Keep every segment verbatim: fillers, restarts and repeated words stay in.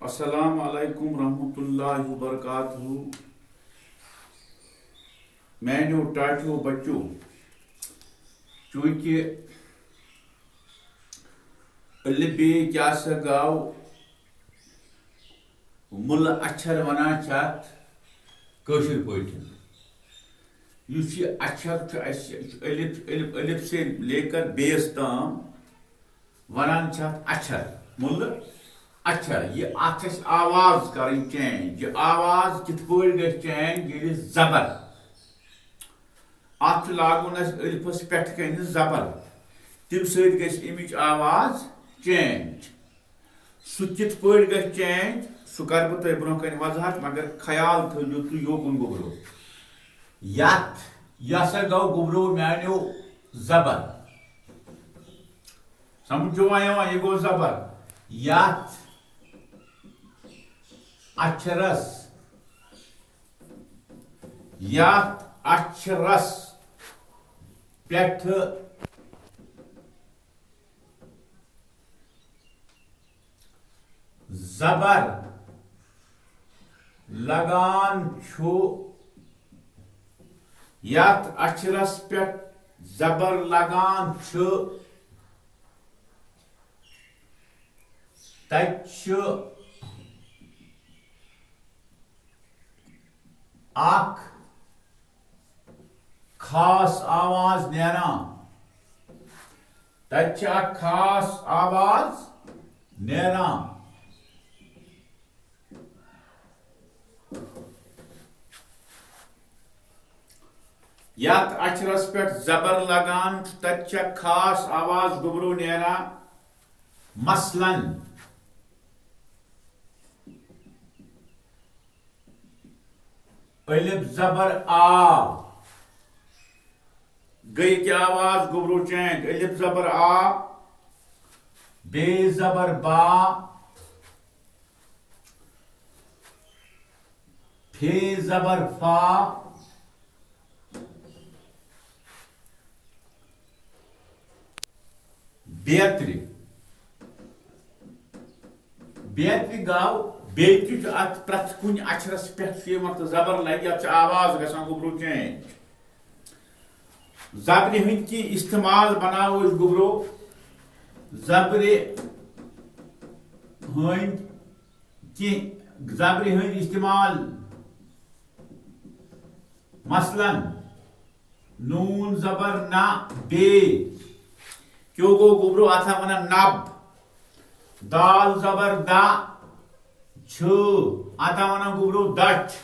السلام علیکم ورحمۃ اللہ وبرکاتہ۔ میانیو ٹاٹھیو بچو، چونکہ الف بے کیا سا گاو مُلہٕ اچھر ونان چھِ اتھ کٲشِر پٲٹھۍ۔ یُس یہِ اچھر چھُ اَسہِ، یہِ چھُ الف، الف، الف سے لے کر بیس تام ونان چھِ اتھ اچھر، مُلہٕ اچھر۔ یہِ اتھ چھِ اَسہِ آواز کرٕنۍ چینج۔ یہِ آواز کِتھ پٲٹھۍ گژھِ چینج؟ ییٚلہِ زبر، اتھ چھُ لاگُن اَسہِ الفس پٮ۪ٹھٕ کنہِ زبر، تمہِ سۭتۍ گژھِ امِچ آواز چینج۔ سُہ کِتھ پٲٹھۍ گژھِ چینج، سُہ کرٕ بہٕ تۄہہِ برونٛہہ کنہِ وضاحت، مگر خیال تھٲیِو تُہۍ یوکُن گوٚبرو۔ یتھ، یہِ ہسا گوٚو گوٚبرو میانیو زبر۔ سمجھ چھُوا یِوان؟ یہِ گوٚو زبر۔ یتھ اچھرس، یتھ اچھرس پٮ۪ٹھٕ زبر لگان چھُ، یتھ اچھرس پٮ۪ٹھ زبر لگان چھُ، تتہِ چھُ اکھ خاص آواز نیران۔ تتہِ چھِ اکھ خاص آواز نیران۔ یتھ اچھرس پٮ۪ٹھ زبر لگان چھُ، تتہِ چھےٚ خاص آواز گوٚبرو نیران۔ مثلاً، الف زبر آ، گٔے کیٛاہ آواز؟ گوٚبرو چینج۔ الف زبر آ، بے زبر با، فے زبر فا، بیترِ۔ بیترِ گاو، بیترِ چھُ اتھ پرٛٮ۪تھ کُنہِ اچھرس پٮ۪ٹھ چھُ یِوان تہٕ زبر لگہِ، اتھ چھِ آواز گژھان گوٚبرو چینج۔ زبرِ ہٕنٛدۍ کینٛہہ استعمال بناوو أسۍ گوٚبرو۔ زبرِ ہٕنٛدۍ کینٛہہ زبرِ ہٕنٛدۍ استعمال، مثلاً، نون زبر نہ، بے۔ کیو گوٚو گوٚبرو، اتھ ہا ونان نب۔ دال زبر دہ، چھ۔ اتھ ہا ونان گوٚبرو دچھ۔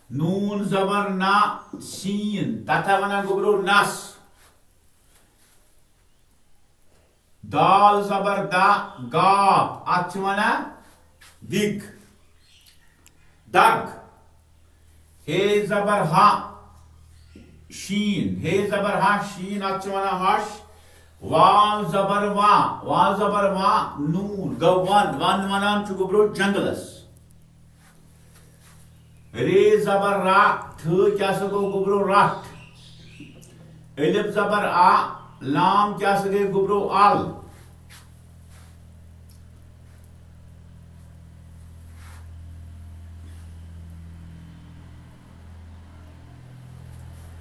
نون زبر نہ، سین۔ تتھ ہا ونان گوٚبرو نس۔ دال زبر دہ، گاپ۔ اتھ چھِ ونان دِگ، دگ۔ ہے زبر ہا، شین۔ ہے زبر ہا، شین۔ اتھ چھِ ونان ہش۔ واو زبر وا، واو زبر وا، نون۔ گوٚو ون، ون ونان چھُ گوٚبرو جنگلس۔ رے زبر را، تھ کیٛاہ سا گوٚو گوٚبرو رٹھ۔ الف زبر آ، لام کیٛاہ سا گٔے گوٚبرو ال۔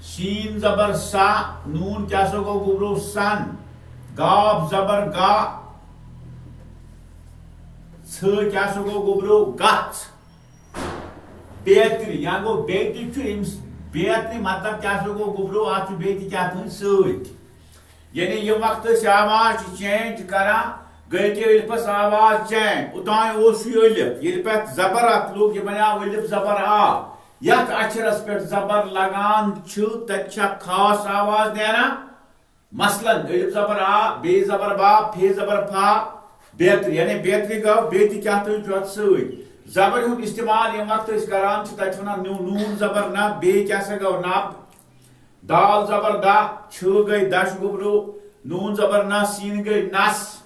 شین زبر سا، نون کیٛاہ سا گوٚو گوٚبرو سن۔ گاف زبر گا، ژھ کیٛاہ سا گوٚو گوٚبرو گژھ۔ بیترِ، یا گوٚو بیٚیہِ تہِ چھُ أمِس بیترِ، مطلب کیٛاہ سا گوٚو گوٚبرو، اَتھ چھُ بیٚیہِ تہِ کیٛاہ تام سۭتۍ۔ یعنی ییٚمہِ وقتہٕ أسۍ آواز چھِ change کران، گٔے کہِ الفس آواز change۔ اوٚتام اوس یہِ الف، ییٚلہِ پٮ۪ٹھ زبر اَتھ لوٚگ، یہِ بنیٛاو الف زبر آ۔ یَتھ اچھرس پٮ۪ٹھ زبر لگان چھُ، تَتہِ چھےٚ خاص آواز نیران۔ مثلاً، الف زبر آ، بے زبر با، فے زبر فا، بیترِ، یعنی بیترِ گوٚو، بیٚیہِ تہِ کیٛاہ تام چھُ اَتھ سۭتۍ۔ زبرِ ہُنٛد استعمال ییٚمہِ وقتہٕ أسۍ کران چھِ، تَتہِ چھِ وَنان نو-، نون زبر نہ، بے کیٛاہ سا گوٚو نب، دال زبر دہ، چھ گٔے دش گوٚبرو، نون زبر نہ، سین گٔے نس،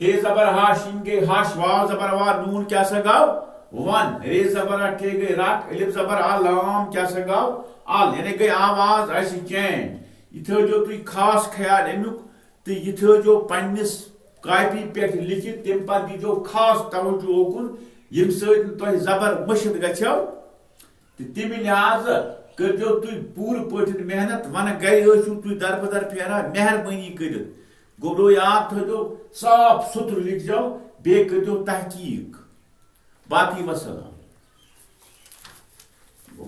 ہے زبر ہا، شین گٔے ہش، واو زبر وا، نون کیٛاہ سا گوٚو؟ ون۔ رے زبر رٹھ، ٹھے گٔے رٹھ، الف زبر آ، لام کیٛاہ سا گوٚو؟ ال۔ یعنی گٔے آواز اَسہِ change۔ یہِ تھٲیزیو تُہۍ خاص خیال اَمیُک تہٕ یہِ تھٲیزیو پننِس کاپی پٮ۪ٹھ لیکھِتھ، تَمہِ پَتہٕ دیٖزیو خاص توجہ اوکُن، ییٚمہِ سۭتۍ نہٕ تۄہہِ زبر مٔشِتھ گژھیو۔ تہٕ تَمہِ لحاظہٕ کٔرۍزیو تُہۍ پوٗرٕ پٲٹھۍ محنت، وَنہٕ گَرِ ٲسِو تُہۍ دربٕدر پھیران، مہربٲنی کٔرِتھ گوٚبرو یاد تھٲیزیو، صاف سُتھرٕ لیکھزیو، بیٚیہِ کٔرۍزیو تحقیٖق۔ باقٕے وسلام۔